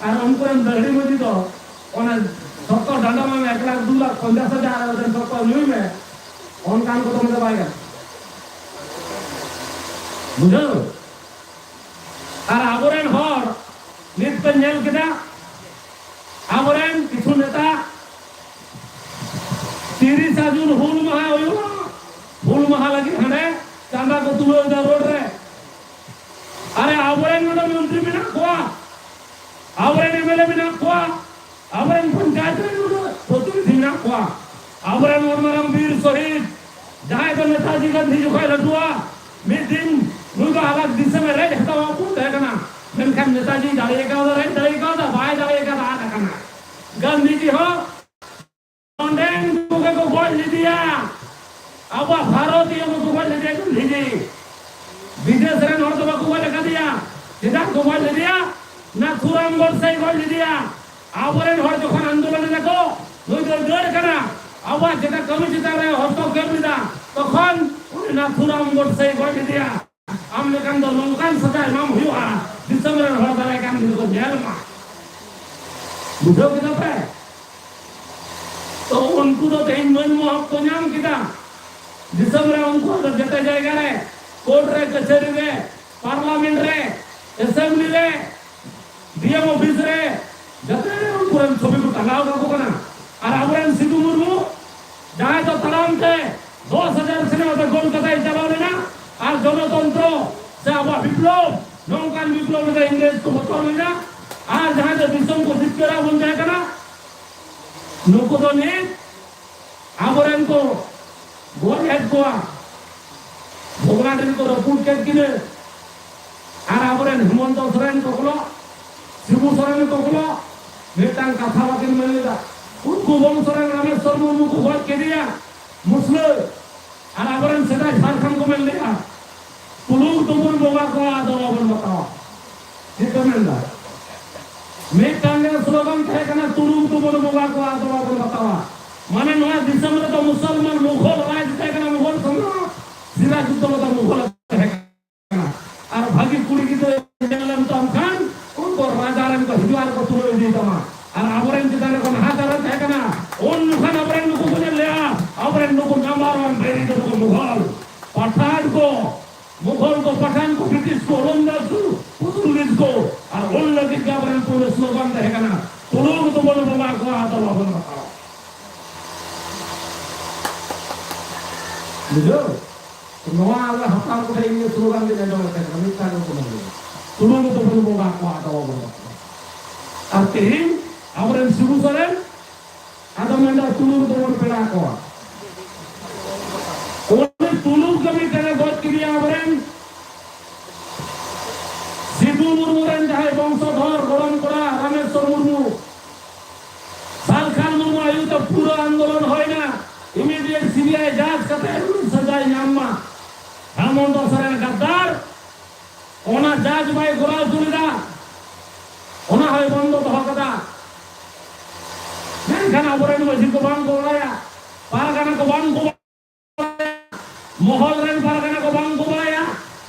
ᱟᱨ ᱩᱱᱠᱩ ᱨᱮᱱ ᱫᱟᱹᱦᱲᱤ ᱢᱟᱹᱡᱷᱤ ᱫᱚ ᱚᱱᱟ ᱥᱚᱠᱛᱚ ᱰᱟᱸᱰᱚᱢ ᱢᱮ, ᱮᱠ ᱞᱟᱠᱷ ᱫᱩ ᱞᱟᱠᱷ ᱯᱚᱧᱪᱟᱥ ᱦᱟᱡᱟᱨ ᱟᱨ ᱥᱚᱠᱛᱚ ᱧᱩᱭ ᱢᱮ, ᱚᱱᱠᱟᱱ ᱠᱚᱫᱚ ᱢᱮᱱᱫᱚ ᱵᱟᱭ ᱜᱟᱱᱚᱜᱼᱟ᱾ ᱵᱩᱡᱷᱟᱹᱣ? ᱟᱨ ᱟᱵᱚᱨᱮᱱ ᱦᱚᱲ ᱱᱤᱛ ᱯᱮ ᱧᱮᱞ ᱠᱮᱫᱟ, ᱟᱵᱚᱨᱮᱱ ᱠᱤᱪᱷᱩ ᱱᱮᱛᱟ ᱛᱤᱨᱤᱥᱟ ᱡᱩᱱ ᱦᱩᱞ ᱢᱟᱦᱟ ᱦᱩᱭᱩᱜᱼᱟ, ᱦᱩᱞ ᱢᱟᱦᱟ ᱞᱟᱹᱜᱤᱫ ᱦᱟᱸᱰᱮ ᱪᱟᱸᱫᱟ ᱠᱚ ᱛᱩᱞᱟᱹᱣ ᱮᱫᱟ ᱨᱳᱰ ᱨᱮ᱾ ᱟᱨᱮ, ᱟᱵᱚᱨᱮᱱ ᱱᱚᱰᱮ ᱢᱚᱱᱛᱨᱤ ᱢᱮᱱᱟᱜ ᱠᱚᱣᱟ, ᱟᱵᱚᱨᱮᱱ ᱮᱢ ᱮᱞ ᱮ ᱢᱮᱱᱟᱜ ᱠᱚᱣᱟ, ᱟᱵᱚᱨᱮᱱ ᱯᱚᱧᱪᱟᱭᱮᱛ ᱨᱮᱱ ᱱᱚᱰᱮ ᱯᱨᱚᱛᱤᱱᱤᱫᱷᱤ ᱢᱮᱱᱟᱜ ᱠᱚᱣᱟ, ᱟᱵᱚᱨᱮᱱ ᱦᱚᱲ ᱢᱟᱨᱟᱝ ᱵᱤᱨ ᱥᱚᱦᱤᱫ, ᱡᱟᱦᱟᱸᱭ ᱫᱚ ᱱᱮᱛᱟᱡᱤ ᱜᱟᱱᱫᱷᱤ ᱡᱚᱠᱷᱚᱱ ᱞᱟᱹᱴᱩᱣᱟ, ᱢᱤᱫ ᱫᱤᱱ ᱱᱩᱭ ᱫᱚ ᱟᱞᱟᱜᱽ ᱫᱤᱥᱚᱢ ᱮ ᱨᱮᱡ ᱦᱟᱛᱟᱣᱟ ᱠᱚ ᱛᱟᱦᱮᱸ ᱠᱟᱱᱟ, ᱢᱮᱱᱠᱷᱟᱱ ᱱᱮᱛᱟᱡᱤ ᱫᱟᱲᱮ ᱠᱟᱣᱫᱟ, ᱨᱮᱡ ᱫᱟᱲᱮ ᱠᱟᱣᱫᱟ, ᱵᱟᱭ ᱫᱟᱲᱮ ᱠᱟᱣᱫᱟ, ᱟᱫ ᱟᱠᱟᱱᱟ᱾ ᱜᱟᱱᱫᱷᱤᱡᱤ ᱦᱚᱸ ᱱᱚᱰᱮᱱ ᱠᱚᱜᱮ ᱠᱚ ᱜᱚᱡ ᱞᱮᱫᱮᱭᱟ, ᱟᱵᱚᱣᱟᱜ ᱵᱷᱟᱨᱚᱛᱤᱭᱚ ᱠᱚᱠᱚ ᱜᱚᱡ ᱞᱮᱫᱮᱭᱟ ᱜᱟᱱᱫᱷᱤᱡᱤ᱾ ᱵᱤᱫᱮᱥ ᱨᱮᱱ ᱦᱚᱲ ᱫᱚ ᱵᱟᱠᱚ ᱜᱚᱡ ᱟᱠᱟᱫᱮᱭᱟ᱾ ᱪᱮᱫᱟᱜ ᱠᱚ ᱜᱚᱡ ᱞᱮᱫᱮᱭᱟ? ᱱᱟᱛᱷᱩᱨᱟᱢ ᱜᱚᱰᱥᱮᱭ ᱜᱚᱡ ᱞᱮᱫᱮᱭᱟ᱾ ᱟᱵᱚᱨᱮᱱ ᱦᱚᱲ ᱡᱚᱠᱷᱚᱱ ᱟᱱᱫᱳᱞᱚᱱ ᱮᱫᱟ ᱠᱚ, ᱱᱩᱭ ᱫᱚᱭ ᱫᱟᱹᱲ ᱠᱟᱱᱟ, ᱟᱵᱚᱣᱟᱜ ᱪᱮᱛᱟᱱ ᱠᱟᱹᱢᱤ ᱪᱮᱛᱟᱱ ᱨᱮ ᱦᱚᱥᱛᱚᱠᱠᱷᱮᱯ ᱞᱮᱫᱟ, ᱛᱚᱠᱷᱚᱱ ᱩᱱᱤ ᱱᱟᱛᱷᱩᱨᱟᱢ ᱜᱚᱰᱥᱮᱭ ᱜᱚᱡ ᱞᱮᱫᱮᱭᱟ᱾ ᱟᱢ ᱞᱮᱠᱟᱱ ᱫᱚ ᱱᱚᱝᱠᱟᱱ ᱥᱟᱡᱟ ᱮᱢᱟᱢ ᱦᱩᱭᱩᱜᱼᱟ, ᱫᱤᱥᱚᱢ ᱨᱮᱱ ᱦᱚᱲ ᱫᱟᱨᱟᱭ ᱠᱟᱱ ᱫᱤᱱ ᱠᱚ ᱧᱮᱞ ᱢᱟ᱾ ᱵᱩᱡᱷᱟᱹᱣ ᱠᱮᱫᱟ ᱯᱮ? ᱛᱚ ᱩᱱᱠᱩ ᱫᱚ ᱛᱮᱦᱮᱧ ᱢᱟᱹᱱ ᱢᱚᱦᱚᱛ ᱠᱚ ᱧᱟᱢ ᱠᱮᱫᱟ᱾ ᱫᱤᱥᱚᱢ ᱨᱮ ᱩᱱᱠᱩ ᱫᱚ ᱡᱚᱛᱚ ᱡᱟᱭᱜᱟ ᱨᱮ, ᱠᱳᱨᱴ ᱨᱮ, ᱠᱟᱪᱷᱟᱹᱨᱤ ᱨᱮ, ᱯᱟᱨᱞᱟᱢᱮᱱᱴ ᱨᱮ, ᱮᱥᱮᱢᱵᱞᱤ ᱨᱮ, ᱰᱤ ᱮᱢ ᱚᱯᱷᱤᱥ ᱨᱮ, ᱡᱚᱛᱚ ᱨᱮ ᱩᱱᱠᱩ ᱨᱮᱱ ᱪᱷᱚᱵᱤ ᱠᱚ ᱴᱟᱸᱜᱟᱣ ᱠᱟᱠᱚ ᱠᱟᱱᱟ᱾ ᱟᱨ ᱟᱵᱚᱨᱮᱱ ᱥᱤᱫᱩ ᱢᱩᱨᱢᱩ, ᱡᱟᱦᱟᱸᱭ ᱫᱚ ᱛᱟᱲᱟᱢ ᱛᱮ ᱫᱚᱥ ᱦᱟᱡᱟᱨ ᱥᱮᱱᱟ ᱫᱚ ᱠᱳᱞᱠᱟᱛᱟᱭ ᱪᱟᱞᱟᱣ ᱞᱮᱱᱟ, ᱟᱨ ᱜᱚᱱᱚᱛᱚᱱᱛᱨᱚ ᱥᱮ ᱟᱵᱚᱣᱟᱜ ᱵᱤᱯᱞᱚᱵ, ᱱᱚᱝᱠᱟᱱ ᱵᱤᱯᱞᱚᱵ ᱨᱮ ᱤᱝᱨᱮᱡᱽ ᱠᱚ ᱵᱚᱛᱚᱨ ᱞᱮᱱᱟ, ᱟᱨ ᱡᱟᱦᱟᱸᱭ ᱫᱚ ᱫᱤᱥᱚᱢ ᱠᱚ ᱡᱤᱛᱠᱟᱹᱨᱟ ᱵᱚᱱ ᱛᱟᱦᱮᱸ ᱠᱟᱱᱟ, ᱱᱩᱠᱩ ᱫᱚ ᱱᱤᱛ ᱟᱵᱚᱨᱮᱱ ᱠᱚ ᱜᱚᱡ ᱮᱫ ᱠᱚᱣᱟ, ᱵᱷᱚᱜᱽᱱᱟᱰᱤ ᱨᱮᱠᱚ ᱨᱟᱹᱯᱩᱫ ᱠᱮᱫ ᱠᱤᱱᱟᱹ, ᱟᱨ ᱟᱵᱚᱨᱮᱱ ᱦᱮᱢᱚᱱᱛᱚ ᱥᱚᱨᱮᱱ ᱠᱚᱠᱞᱚ, ᱥᱤᱵᱩ ᱥᱚᱨᱮᱱ ᱠᱚᱠᱞᱚ ᱢᱤᱫᱴᱟᱝ ᱠᱟᱛᱷᱟ ᱵᱟᱹᱠᱤᱱ ᱢᱮᱱ ᱞᱮᱫᱟ᱾ ᱩᱱᱠᱩ ᱵᱚᱝᱥᱚ ᱨᱮᱱ ᱨᱟᱢᱮᱥᱣᱚᱨ ᱢᱩᱨᱢᱩ ᱠᱚ ᱜᱚᱡ ᱠᱮᱫᱮᱭᱟ ᱢᱩᱥᱞᱟᱹ, ᱟᱨ ᱟᱵᱚᱨᱮᱱ ᱥᱮᱫᱟᱭ ᱡᱷᱟᱲᱠᱷᱚᱸᱰ ᱠᱚ ᱢᱮᱱ ᱞᱮᱫᱟ, ᱛᱩᱲᱩᱠ ᱫᱚᱵᱚᱱ ᱵᱚᱸᱜᱟ ᱠᱚᱣᱟ, ᱟᱫᱚ ᱵᱟᱵᱚᱱ ᱵᱟᱛᱟᱣᱟ᱾ ᱪᱮᱫ ᱠᱚ ᱢᱮᱱ ᱮᱫᱟ? ᱢᱤᱫᱴᱟᱝ ᱜᱮ ᱥᱞᱳᱜᱟᱱ ᱛᱟᱦᱮᱸ ᱠᱟᱱᱟ, ᱛᱩᱲᱩᱠ ᱫᱚᱵᱚᱱ ᱵᱚᱸᱜᱟ ᱠᱚᱣᱟ, ᱟᱫᱚ ᱵᱟᱵᱚᱱ ᱵᱟᱛᱟᱣᱟ᱾ ᱢᱟᱱᱮ ᱱᱚᱣᱟ ᱫᱤᱥᱚᱢ ᱨᱮᱫᱚ ᱢᱩᱥᱚᱞᱢᱟᱱ ᱢᱩᱜᱷᱚᱞ ᱨᱟᱡᱽ ᱛᱟᱦᱮᱸ ᱠᱟᱱᱟ, ᱢᱩᱜᱷᱚᱞ ᱥᱚᱢᱨᱟᱴ ᱥᱤᱨᱟᱡᱩᱫᱽᱫᱳᱞᱟ ᱫᱚ ᱢᱩᱜᱷᱚᱞ ᱛᱟᱦᱮᱸ ᱠᱟᱱᱟ᱾ ᱟᱨ ᱵᱷᱟᱹᱜᱤ ᱠᱩᱲᱤ ᱜᱤᱫᱽᱨᱟᱹ ᱧᱮᱞ ᱞᱮᱢ ᱛᱟᱢ ᱠᱷᱟᱱ ᱩᱱᱠᱩ ᱨᱟᱡᱟ ᱨᱮᱱ ᱠᱚ ᱦᱤᱡᱩᱜᱼᱟ ᱟᱨ ᱠᱚ ᱛᱩᱞᱟᱹᱣ ᱤᱫᱤ ᱛᱟᱢᱟ᱾ ᱟᱨ ᱟᱵᱚᱨᱮᱱ ᱪᱮᱛᱟᱱ ᱨᱮ ᱠᱚ ᱱᱟᱦᱟᱪᱟᱨ ᱛᱟᱦᱮᱸ ᱠᱟᱱᱟ, ᱩᱱ ᱡᱚᱠᱷᱚᱱ ᱟᱵᱚᱨᱮᱱ ᱱᱩᱠᱩ ᱠᱚ ᱧᱮᱞ ᱞᱮᱜᱼᱟ, ᱟᱵᱚᱨᱮᱱ ᱱᱩᱠᱩ ᱱᱟᱢᱵᱟᱨ ᱳᱣᱟᱱ ᱵᱮᱨᱤ ᱫᱚ ᱱᱩᱠᱩ ᱢᱩᱜᱷᱚᱞ ᱯᱟᱴᱷᱟᱱ ᱠᱚ, ᱢᱩᱜᱷᱚᱞ ᱠᱚ, ᱯᱟᱴᱷᱟᱱ ᱠᱚ, ᱵᱨᱤᱴᱤᱥ ᱠᱚ, ᱳᱞᱚᱱᱫᱟᱡᱽ ᱠᱚ, ᱯᱩᱨᱛᱩᱜᱤᱡᱽ ᱠᱚ, ᱟᱨ ᱩᱱ ᱞᱟᱹᱜᱤᱫ ᱜᱮ ᱟᱵᱚᱨᱮᱱ ᱯᱩᱭᱞᱩ ᱥᱞᱳᱜᱟᱱ ᱛᱟᱦᱮᱸ ᱠᱟᱱᱟ, ᱛᱩᱲᱩᱠ ᱫᱚᱵᱚᱱ ᱵᱚᱸᱜᱟ ᱠᱚᱣᱟ, ᱟᱫᱚ ᱵᱟᱵᱚᱱ ᱵᱟᱛᱟᱣᱟ᱾ ᱵᱩᱡᱷᱟᱹᱣ? ᱱᱚᱣᱟ ᱟᱞᱮ ᱦᱟᱯᱲᱟᱢ ᱠᱚᱴᱷᱮᱱ ᱤᱧ ᱥᱞᱳᱜᱟᱱ ᱫᱚᱧ ᱟᱸᱡᱚᱢᱮᱫ ᱛᱟᱦᱮᱸ ᱠᱟᱱᱟ, ᱢᱤᱫᱴᱟᱝ ᱜᱮᱠᱚ ᱢᱮᱱ ᱞᱮᱫᱟ, ᱛᱩᱲᱩᱠ ᱫᱚᱵᱚᱱ ᱵᱚᱸᱜᱟ ᱠᱚᱣᱟ, ᱟᱫᱚ ᱵᱟᱵᱚᱱ ᱵᱟᱛᱟᱣᱟ᱾ ᱟᱨ ᱛᱮᱦᱮᱧ ᱟᱵᱚᱨᱮᱱ ᱥᱤᱵᱩ ᱥᱚᱨᱮᱱ ᱟᱫᱚ ᱢᱮᱱᱫᱟ, ᱛᱩᱲᱩᱠ ᱫᱚᱵᱚᱱ ᱯᱮᱲᱟ ᱠᱚᱣᱟ᱾ ᱩᱱᱤ ᱛᱩᱲᱩᱠ ᱜᱮ ᱢᱤᱫᱴᱮᱱ ᱮ ᱜᱚᱡ ᱠᱮᱫᱮᱭᱟ ᱟᱵᱚᱨᱮᱱ ᱥᱤᱫᱩ ᱢᱩᱨᱢᱩ ᱨᱮᱱ ᱡᱟᱦᱟᱸᱭ ᱵᱚᱝᱥᱚᱫᱷᱚᱨ ᱜᱚᱲᱚᱢ ᱠᱚᱲᱟ ᱨᱟᱢᱮᱥᱣᱚᱨ ᱢᱩᱨᱢᱩ᱾ ᱥᱟᱞᱠᱷᱟᱱ ᱢᱩᱨᱢᱩ ᱟᱭᱩᱨ ᱛᱮ ᱯᱩᱨᱟᱹ ᱟᱱᱫᱳᱞᱚᱱ ᱦᱩᱭᱱᱟ᱾ ᱤᱢᱤᱰᱤᱭᱮᱴ ᱥᱤ ᱵᱤ ᱟᱭ ᱡᱟᱸᱪ ᱠᱟᱛᱮ ᱩᱱᱤ ᱥᱟᱡᱟᱭ ᱧᱟᱢ ᱢᱟ᱾ ᱦᱮᱢᱚᱱᱛᱚ ᱥᱚᱨᱮᱱ ᱜᱟᱫᱫᱟᱨ ᱚᱱᱟ ᱡᱟᱸᱪ ᱵᱟᱭ ᱠᱚᱨᱟᱣ ᱦᱚᱪᱚ ᱞᱮᱫᱟ᱾ ᱚᱱᱟ ᱦᱚᱸᱭ ᱵᱚᱱᱫᱚ ᱫᱚᱦᱚ ᱠᱟᱫᱟ᱾ ᱢᱮᱱᱠᱷᱟᱱ ᱟᱵᱚᱨᱮᱱ ᱢᱟᱹᱡᱷᱤ ᱠᱚ ᱵᱟᱝ ᱠᱚ ᱵᱟᱲᱟᱭᱟ, ᱯᱟᱨᱜᱟᱱᱟ ᱠᱚ ᱵᱟᱝ ᱠᱚ ᱵᱟᱲᱟᱭᱟ, ᱢᱚᱦᱚᱞ ᱨᱮᱱ ᱯᱟᱨᱜᱟᱱᱟ ᱠᱚ ᱵᱟᱝ ᱠᱚ ᱵᱟᱲᱟᱭᱟ᱾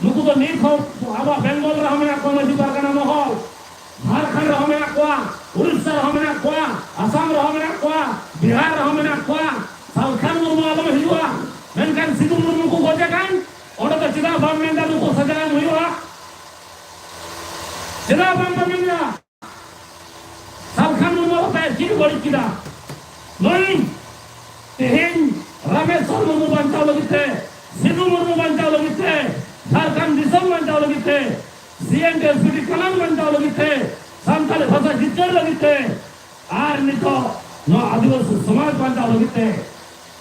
ᱱᱩᱠᱩ ᱫᱚ ᱱᱤᱛ ᱦᱚᱸ ᱟᱵᱚᱣᱟᱜ ᱵᱮᱝᱜᱚᱞ ᱨᱮᱦᱚᱸ ᱢᱮᱱᱟᱜ ᱠᱚᱣᱟ ᱢᱟᱹᱡᱷᱤ ᱯᱟᱨᱜᱟᱱᱟ ᱢᱚᱦᱚᱞ, ᱡᱷᱟᱲᱠᱷᱚᱸᱰ ᱨᱮᱦᱚᱸ ᱢᱮᱱᱟᱜ ᱠᱚᱣᱟ, ᱩᱲᱤᱥᱥᱟ ᱨᱮᱦᱚᱸ ᱢᱮᱱᱟᱜ ᱠᱚᱣᱟ, ᱟᱥᱟᱢ ᱨᱮᱦᱚᱸ ᱢᱮᱱᱟᱜ ᱠᱚᱣᱟ, ᱵᱤᱦᱟᱨ ᱨᱮᱦᱚᱸ ᱢᱮᱱᱫᱟ ᱱᱩᱠᱩ ᱥᱟᱡᱟ ᱮᱢ ᱦᱩᱭᱩᱜᱼᱟ? ᱪᱮᱫᱟᱜ ᱵᱟᱝ ᱠᱚ ᱢᱮᱱᱫᱟ? ᱥᱟᱞᱠᱷᱟᱱ ᱢᱩᱨᱢᱩ ᱟᱯᱮ ᱪᱮᱫ ᱵᱟᱹᱲᱤᱡ ᱠᱮᱫᱟ? ᱱᱩᱭ ᱛᱮᱦᱮᱧ ᱨᱟᱢᱮᱥᱣᱚᱨ ᱢᱩᱨᱢᱩ ᱵᱟᱧᱪᱟᱣ ᱞᱟᱹᱜᱤᱫ ᱛᱮ, ᱥᱤᱫᱷᱩ ᱢᱩᱨᱢᱩ ᱵᱟᱧᱪᱟᱣ ᱞᱟᱹᱜᱤᱫ ᱛᱮ, ᱡᱷᱟᱲᱠᱷᱚᱸᱰ ᱫᱤᱥᱚᱢ ᱵᱟᱧᱪᱟᱣ ᱞᱟᱹᱜᱤᱫ ᱛᱮ, C N T S P T ᱠᱟᱱᱟᱝ ᱵᱟᱧᱪᱟᱣ ᱞᱟᱹᱜᱤᱫ ᱛᱮ, ᱥᱟᱱᱛᱟᱲᱤ ᱵᱷᱟᱥᱟ ᱡᱤᱛᱠᱟᱹᱨ ᱞᱟᱹᱜᱤᱫ ᱛᱮ, ᱟᱨ ᱱᱤᱛᱚᱜ ᱱᱚᱣᱟ ᱟᱹᱫᱤᱵᱟᱹᱥᱤ ᱥᱚᱢᱟᱡᱽ ᱵᱟᱧᱪᱟᱣ ᱞᱟᱹᱜᱤᱫ ᱛᱮ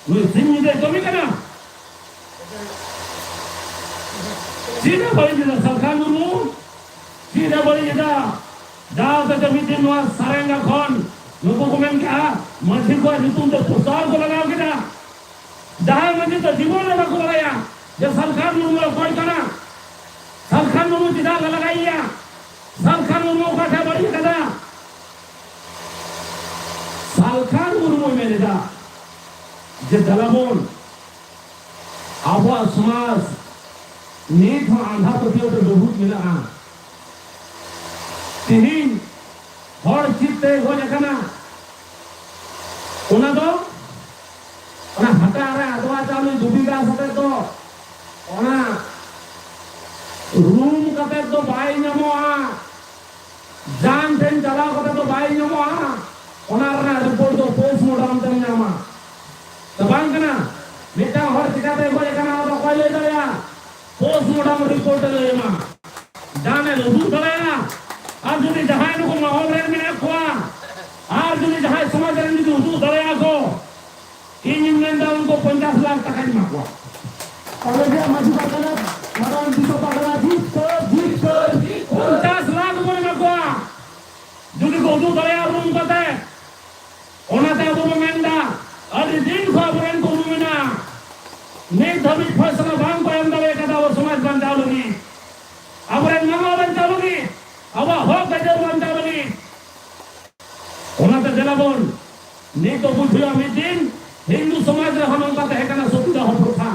ᱱᱩᱭ ᱥᱤᱧ ᱧᱤᱫᱟᱹᱭ ᱠᱟᱹᱢᱤ ᱠᱟᱱᱟ᱾ ᱪᱮᱫ ᱮ ᱵᱟᱹᱲᱤᱡ ᱮᱫᱟ ᱥᱟᱞᱠᱷᱟᱱ ᱢᱩᱨᱢᱩ? ᱪᱮᱫ ᱮ ᱵᱟᱹᱲᱤᱡ ᱮᱫᱟ? ᱡᱟᱦᱟᱸ ᱛᱮ ᱢᱤᱫ ᱫᱤᱱ ᱱᱚᱣᱟ ᱥᱟᱨᱮᱝᱜᱟ ᱠᱷᱚᱱ ᱱᱩᱠᱩ ᱠᱚ ᱢᱮᱱ ᱠᱮᱜᱼᱟ, ᱢᱟᱹᱡᱷᱤ ᱠᱚᱣᱟᱜ ᱧᱩᱛᱩᱢ ᱛᱮ ᱯᱳᱥᱴᱟᱨ ᱠᱚ ᱞᱟᱜᱟᱣ ᱠᱮᱫᱟ᱾ ᱡᱟᱦᱟᱸᱭ ᱢᱟᱹᱡᱷᱤ ᱫᱚ ᱡᱤᱵᱚᱱ ᱨᱮ ᱵᱟᱠᱚ ᱵᱟᱲᱟᱭᱟ ᱡᱮ ᱥᱟᱞᱠᱷᱟᱱ ᱢᱩᱨᱢᱩ ᱚᱠᱚᱭ ᱠᱟᱱᱟ, ᱥᱟᱞᱠᱷᱟᱱ ᱢᱩᱨᱢᱩ ᱪᱮᱫᱟᱜ ᱞᱮ ᱞᱟᱜᱟᱭᱮᱭᱟ, ᱥᱟᱞᱠᱷᱟᱱ ᱢᱩᱨᱢᱩ ᱚᱠᱟ ᱴᱷᱮᱱ ᱵᱟᱹᱲᱤᱡ ᱟᱠᱟᱫᱟ᱾ ᱥᱟᱞᱠᱷᱟᱱ ᱢᱩᱨᱢᱩᱭ ᱢᱮᱱ ᱮᱫᱟ ᱡᱮ ᱫᱮᱞᱟ ᱵᱚᱱ, ᱟᱵᱚᱣᱟᱜ ᱥᱚᱢᱟᱡᱽ ᱱᱤᱛ ᱦᱚᱸ ᱟᱸᱫᱷᱟ ᱯᱟᱹᱛᱭᱟᱹᱣ ᱛᱮ ᱰᱩᱵᱩᱡ ᱢᱮᱱᱟᱜᱼᱟ᱾ ᱛᱮᱦᱮᱧ ᱦᱚᱲ ᱪᱮᱫ ᱛᱮ ᱜᱚᱡ ᱟᱠᱟᱱᱟ? ᱚᱱᱟ ᱫᱚ, ᱚᱱᱟ ᱦᱟᱴᱟᱜ ᱨᱮ ᱟᱫᱣᱟ ᱪᱟᱣᱞᱮ ᱫᱷᱩᱵᱤ ᱜᱷᱟᱥ ᱟᱛᱮ ᱫᱚ, ᱚᱱᱟ ᱨᱩᱢ ᱠᱟᱛᱮ ᱫᱚ ᱵᱟᱭ ᱧᱟᱢᱚᱜᱼᱟ᱾ ᱡᱟᱱ ᱴᱷᱮᱱ ᱪᱟᱞᱟᱣ ᱠᱟᱛᱮ ᱫᱚ ᱵᱟᱭ ᱧᱟᱢᱚᱜᱼᱟ᱾ ᱚᱱᱟ ᱨᱮᱱᱟᱜ ᱨᱤᱯᱳᱨᱴ ᱫᱚ ᱯᱳᱥᱴᱢᱚᱨᱴᱮᱢ ᱛᱮᱢ ᱧᱟᱢᱟ᱾ ᱛᱚ ᱵᱟᱝ ᱠᱟᱱᱟ? ᱢᱤᱫᱴᱟᱝ ᱦᱚᱲ ᱪᱤᱠᱟᱛᱮ ᱜᱚᱡ ᱟᱠᱟᱱᱟ, ᱚᱱᱟ ᱫᱚ ᱚᱠᱚᱭ ᱞᱟᱹᱭ ᱫᱟᱲᱮᱭᱟᱜᱼᱟ? ᱯᱳᱥᱴᱢᱚᱨᱴᱮᱢ ᱨᱤᱯᱳᱨᱴ ᱮ ᱞᱟᱹᱭ ᱟᱢᱟ᱾ ᱡᱟᱦᱟᱸ ᱩᱫᱩᱜ ᱫᱟᱲᱮᱭᱟᱜᱼᱟ᱾ ᱟᱨ ᱡᱩᱫᱤ ᱡᱟᱦᱟᱸᱭ ᱱᱩᱠᱩ ᱢᱟᱦᱚᱞ ᱨᱮᱱ ᱢᱮᱱᱟᱜ ᱠᱚᱣᱟ, ᱟᱨ ᱡᱩᱫᱤ ᱡᱟᱦᱟᱸᱭ ᱥᱚᱢᱟᱡᱽ ᱨᱮᱱ ᱡᱩᱫᱤ ᱩᱫᱩᱜ ᱫᱟᱲᱮᱭᱟᱜᱼᱟ ᱠᱚ, ᱤᱧᱤᱧ ᱢᱮᱱᱫᱟ ᱩᱱᱠᱩ ᱯᱚᱧᱪᱟᱥ ᱞᱟᱠᱷ ᱴᱟᱠᱟᱧ ᱮᱢᱟ ᱠᱚᱣᱟ᱾ ᱠᱚᱞᱮᱡᱽ ᱨᱮᱭᱟᱜ ᱢᱟᱹᱡᱷᱤ ᱯᱟᱨᱜᱟᱱᱟ, ᱢᱟᱨᱟᱝ ᱵᱤᱥᱚ ᱯᱟᱨᱜᱟᱱᱟ, ᱡᱤᱛ ᱠᱟᱹᱨ, ᱡᱤᱛ ᱠᱟᱹᱨ, ᱡᱤᱛ ᱠᱟᱹᱨ᱾ ᱯᱚᱧᱪᱟᱥ ᱞᱟᱠᱷ ᱵᱚᱱ ᱮᱢᱟ ᱠᱚᱣᱟ᱾ ᱡᱩᱫᱤ ᱠᱚ ᱩᱫᱩᱜ ᱫᱟᱲᱮᱭᱟᱜᱼᱟ ᱨᱩᱢ ᱠᱟᱛᱮ, ᱚᱱᱟᱛᱮ ᱟᱵᱚ ᱵᱚᱱ ᱢᱮᱱᱫᱟ, ᱟᱹᱰᱤ ᱫᱤᱱ ᱠᱷᱚᱱ ᱟᱵᱚᱨᱮᱱ ᱠᱚ ᱨᱩᱢ ᱮᱱᱟ, ᱱᱤᱛ ᱫᱷᱟᱹᱵᱤᱡ ᱯᱷᱚᱭᱥᱟᱞᱟ ᱵᱟᱝ ᱠᱚ ᱮᱢ ᱫᱟᱲᱮ ᱠᱟᱫᱟ ᱟᱵᱚ ᱥᱚᱢᱟᱡᱽ ᱵᱟᱧᱪᱟᱣ ᱞᱟᱹᱜᱤᱫ, ᱟᱵᱚᱨᱮᱱ ᱢᱟᱱᱣᱟ ᱵᱟᱧᱪᱟᱣ ᱞᱟᱹᱜᱤᱫ, ᱟᱵᱚᱣᱟᱜ ᱦᱚᱠ ᱟᱹᱭᱫᱟᱹᱨ ᱵᱟᱧᱪᱟᱣ ᱞᱟᱹᱜᱤᱫ᱾ ᱚᱱᱟᱛᱮ ᱫᱮᱞᱟ ᱵᱚᱱ, ᱱᱤᱛ ᱫᱚ ᱵᱩᱡᱷᱟᱹᱣᱟ ᱢᱤᱫ ᱫᱤᱱ ᱦᱤᱱᱫᱩ ᱥᱚᱢᱟᱡᱽ ᱨᱮᱦᱚᱸ ᱱᱚᱝᱠᱟ ᱛᱟᱦᱮᱸ ᱠᱟᱱᱟ ᱥᱚᱛᱤᱫᱟᱦᱚ ᱯᱨᱚᱛᱷᱟ᱾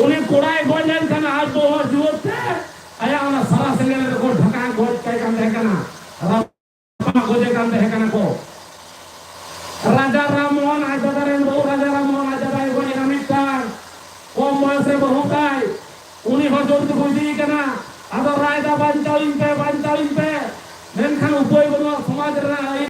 ᱩᱱᱤ ᱠᱚᱲᱟᱭ ᱜᱚᱡ ᱞᱮᱱᱠᱷᱟᱱ ᱟᱡ ᱵᱟᱹᱦᱩ ᱦᱚᱸ ᱡᱩᱣᱟᱹᱛ ᱛᱮ ᱟᱭᱟᱜ ᱚᱱᱟ ᱥᱟᱨᱟ ᱥᱮᱸᱜᱮᱞ ᱨᱮᱠᱚ ᱰᱷᱟᱠᱟ ᱜᱚᱡ ᱠᱟᱭ ᱠᱟᱱ ᱛᱟᱦᱮᱸ ᱠᱟᱱᱟ, ᱨᱟᱯᱟᱜ ᱜᱚᱡᱮ ᱠᱟᱱ ᱛᱟᱦᱮᱸ ᱠᱟᱱᱟ ᱠᱚ᱾ ᱨᱟᱡᱟ ᱨᱟᱢ ᱢᱳᱦᱚᱱ ᱟᱡ ᱫᱟᱫᱟ ᱨᱮᱱ ᱵᱟᱹᱦᱩ, ᱨᱟᱡᱟ ᱨᱟᱢ ᱢᱳᱦᱚᱱ ᱟᱡ ᱫᱟᱫᱟᱭ ᱜᱚᱡ ᱮᱱᱟ ᱢᱤᱫᱴᱟᱝ ᱠᱚᱢ ᱠᱚᱲᱟ ᱥᱮ ᱵᱟᱹᱦᱩ ᱛᱟᱭ, ᱩᱱᱤ ᱦᱚᱸ ᱡᱳᱨ ᱛᱮᱠᱚ ᱤᱫᱤᱭᱮ ᱠᱟᱱᱟ᱾ ᱟᱫᱚ ᱨᱟᱭ ᱫᱟ, "ᱵᱟᱧᱪᱟᱣᱤᱧ ᱯᱮ, ᱵᱟᱧᱪᱟᱣᱤᱧ ᱯᱮ,